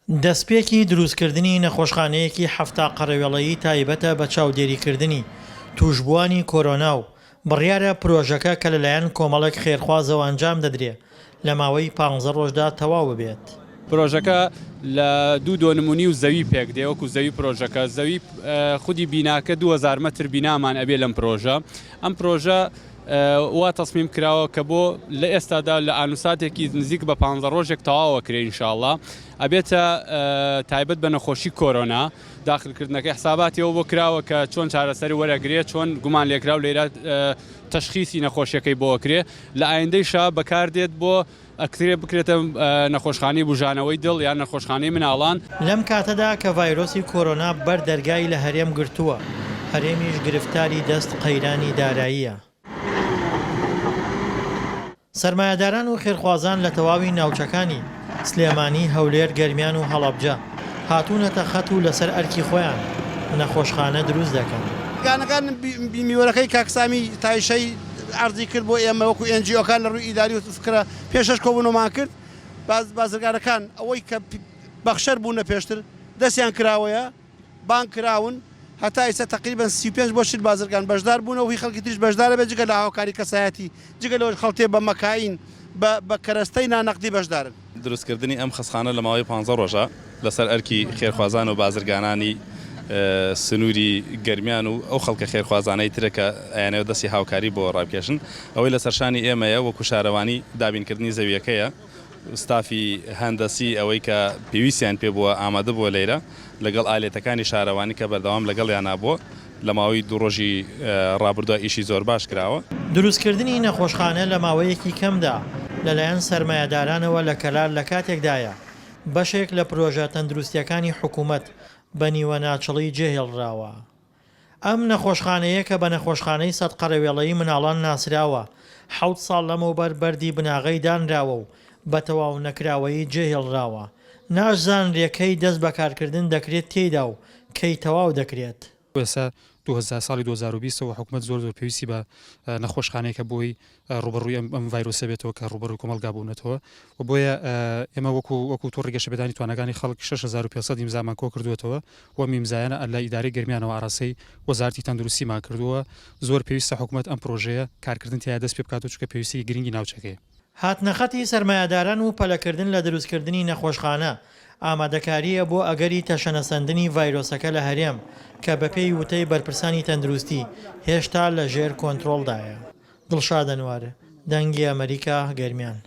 دەستپێکی دروستکردنی نەخۆشخانەیەکی 70 قەرەوێڵەیی تایبەتە بە چاودێریکردنی تووشبووانی کۆرۆنا و بڕیارە پرۆژەکە کە لەلایەن کۆمەڵێک خێرخوازەوە ئەنجام دەدرێ لە ماوەی پانزە ڕۆژدا تەواو ببێت. پرۆژەکە لە دوو دۆنم و نیو زەوی پێک دێ وەکو زەوی پرۆژەکە زەوی خودی بیناکە 2000 مەتر بینامان ئەبێ لەم پرۆژە ئەم پرۆژە وا تەسمیم کراوە کە بۆ لە ئێستادا لە ئانوساتێکی نزیک بە پانزە ڕۆژێک تەواوە کرێ ئینشاءاللە ئەبێتە تایبەت بە نەخۆشی کۆرۆنا داخلکردنەکەی حساباتی ئەوە بۆ کراوە کە چۆن چارەسەری وەرەگرێ چۆن گومان لێکراو لێرە تەشخیسی نەخۆشیەکەی بۆ ئەکرێ لە ئایندەیشا بەکاردێت بۆ ئەکرێ بکرێتە نەخۆشخانەی بوژانەوەی دڵ یان نەخۆشخانەی مناڵان. لەم کاتەدا کە ڤایرۆسی کۆرۆنا بەر دەرگای لە هەرێم گرتووە، هەرێمیش گرفتاری دەست قەیرانی داراییە. سەرمایەداران و خێرخوازان لە تەواوی ناوچەکانی، سلێمانی، هەولێر، گەرمیان و هەڵەبجە، هاتوونەتە خەت و لەسەر ئەرکی خۆیان نەخۆشخانە دروست دەکەن. گانەکان میوەرەکەی کاک سامی تایشەی عەرزی کرد بۆ ئێمە وەکو ئێن جی ئۆکان لە ڕووی ئیداری و فکرە پێشەش کۆبوونەوەمان کرد بازرگانەکان ئەوەی کە بەخشەر بوونە پێشتر دەستیان کراوەیە بانگ کراون، هەتا ئیستا تەقریبەن 35 بۆ 40 بازرگان بەشدار بوونە و هی خەڵکی تریش بەشدارە بێت جگە لە هاوکاری کەسایەتی، جگە لەوەش خەڵتێ بە مەکاین بە بە کەرەستەی نانەقدی بەشدارن. دروستکردنی ئەم خەستخانە لە ماوەی پانزە ڕۆژە لەسەر ئەرکی خێرخوازان و بازرگانانی سنووری گەرمیان و ئەو خەڵکە خێرخوازانەی ترە کە ئەیانەوێت دەستی هاوکاری بۆ ڕابکێشن، ئەوەی لەسەر شانی ئێمەیە وەکو شارەوانی دابینکردنی زەوییەکەیە. ستافی هەندەسی ئەوەی کە پێویستیان پێ بووە ئامادە بووە لەیرە لەگەڵ ئالێتەکانی شارەوانی کە بەردەوام لەگەڵیانا بووە لە ماوەی دوو ڕۆژی ڕابردووە ئیشی زۆر باش کراوە. دروستکردنی نەخۆشخانە لە ماوەیەکی کەمدا لەلایەن سەرمایەدارانەوە لە کەلار لە کاتێکدایە بەشێک لە پرۆژە تەندروستییەکانی حکومەت بە نیوەناچڵی جێهێڵراوە. ئەم نەخۆشخانەیە کە بە نەخۆشخانەی سەد قەرەوێڵەیی مناڵان ناسراوە، حەوت ساڵ لەمەوبەر بەردی بناغەی دانراوە و بە تەواو نەکراوەیی جێهێڵراوە. ناشزانرێ کەی دەست بە کارکردن دەکرێت تێیدا و کەی تەواو دەکرێت. ئێستا 2000 ساڵی 2020 ەوە حکومەت زۆر زۆر پێویستی بە نەخۆشخانەیەکە بۆی ڕووبەڕووی ئەم ئەم ڤایرۆسە بێتەوە کە ڕووبەڕووی کۆمەڵگا بوونەتەوە و بۆیە ئێمە وەکو وەکو تۆڕی گەشەپێدانی تواناکانی خەڵک 6500 ئیمزامان کۆکردووەتەوە و ئەم ئیمزایانە لە ئیدارەی گەرمیانەوە ئاراستەی وەزارەتی تەندروستیمان کردووە زۆر پێویستە حکومەت ئەم پرۆژەیە کارکردن تیایا دەست پێ بکاتەوە چونکە پێویستیی گرنگی ناوچەکەیە. هاتنەخەتی سەرمایەداران و پەلەکردن لە دروستکردنی نەخۆشخانە، ئامادەکارییە بۆ ئەگەری تەشەنەسەندنی ڤایرۆسەکە لە هەرێم، کە بەپێی وتەی بەرپرسانی تەندروستی، هێشتا لە ژێر کۆنترۆڵدایە. دڵشاد ئەنوەر، دەنگی ئەمەریکا، گەرمیان.